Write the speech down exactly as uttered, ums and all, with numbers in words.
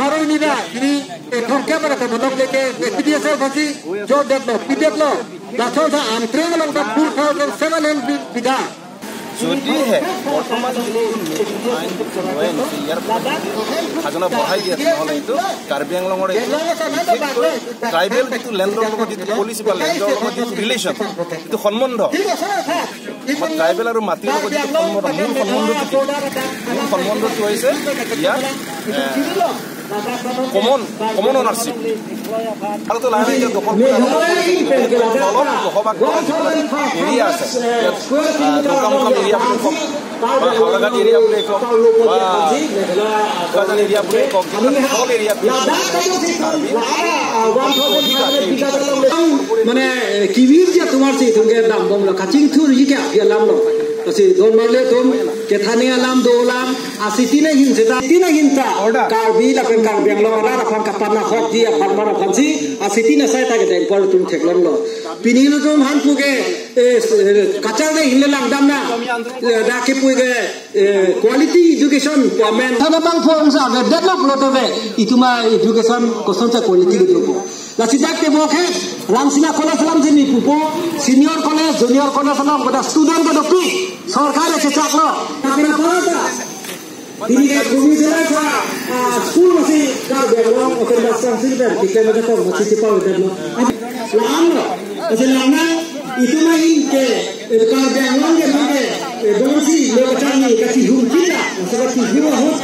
Baru ini dah, ini, eh, thongkep pada teman-teman leke, eh, P D S L pasti jawab detlo, pidetlo. Lason sa Amtreng along ta four thousand seven hundred bida. যদিহে বৰ্তমান যিটো আইন বনাই আনিছে, ইয়াৰ খাজনা বঢ়াই দিয়া আছে, নহ'লে এইটো কাৰ্বি আংলঙৰ এইটো বিশেষকৈ ট্ৰাইবেল যিটো লেণ্ডৰ লগত যিটো পলিচি বা লেণ্ডৰ লগত যিটো ৰিলেশ্যন, যিটো সম্বন্ধ, আমাৰ ট্ৰাইবেল আৰু মাটিৰ লগত যিটো সম্বন্ধ, মূল সম্বন্ধটো কি? মূল সম্বন্ধটো হৈছে ইয়াত, এ, কমন, কমন অনাৰশ্বিপ। আৰু তো লাহে লাহে এতিয়া দখল কৰি আছে। তলত বসবাস কৰা যিবিলাক এৰিয়া আছে, ইয়াত, আহ, দুৰ্গামুখম এৰিয়া বুলি কওক, বা হাওৰাঘাট এৰিয়া বুলি কওক, বা বোকাজান এৰিয়া বুলি কওক, যিবিলাক দখল এৰিয়াত কাৰ্বি অধিকাৰ এই মানে, eh, kivir ja tumar si thungke dambomlo, kachingthurji ke aphi alamlo. Lasi don marli atum, kethan alam dolang, asiti na hin seta, asiti na hin ta. Order. Karbi lapen Karbi Anglong arat aphan kapanahokji aphan mar aphansi, asiti na sai ta kedeng por atum theklonglo. Pini ilitum aphan puke, eh, kachar de hinle langdamnang. Eh, dak kepu ke, eh, quality education pu amen. Thana bang phone sa ke develop lo to ve. Itum a education kosonsi quality kedopo. Lasi dak te bo ke Ramsina College alam si neli pupo, senior college, junior college alam kada student kadopik, sorkar chechaklo. Tapi apa ta? Pini ke kumi sila sa, ah, school masih Karbi Anglong Autonomous Council pen, kita macam masih cepat udah lo. La-anlo, masih lama, itum ahin ke, eh, Karbi Anglong ke, eh, bangsi lo kacang ni, kachihum kita, masih kachihum ahok.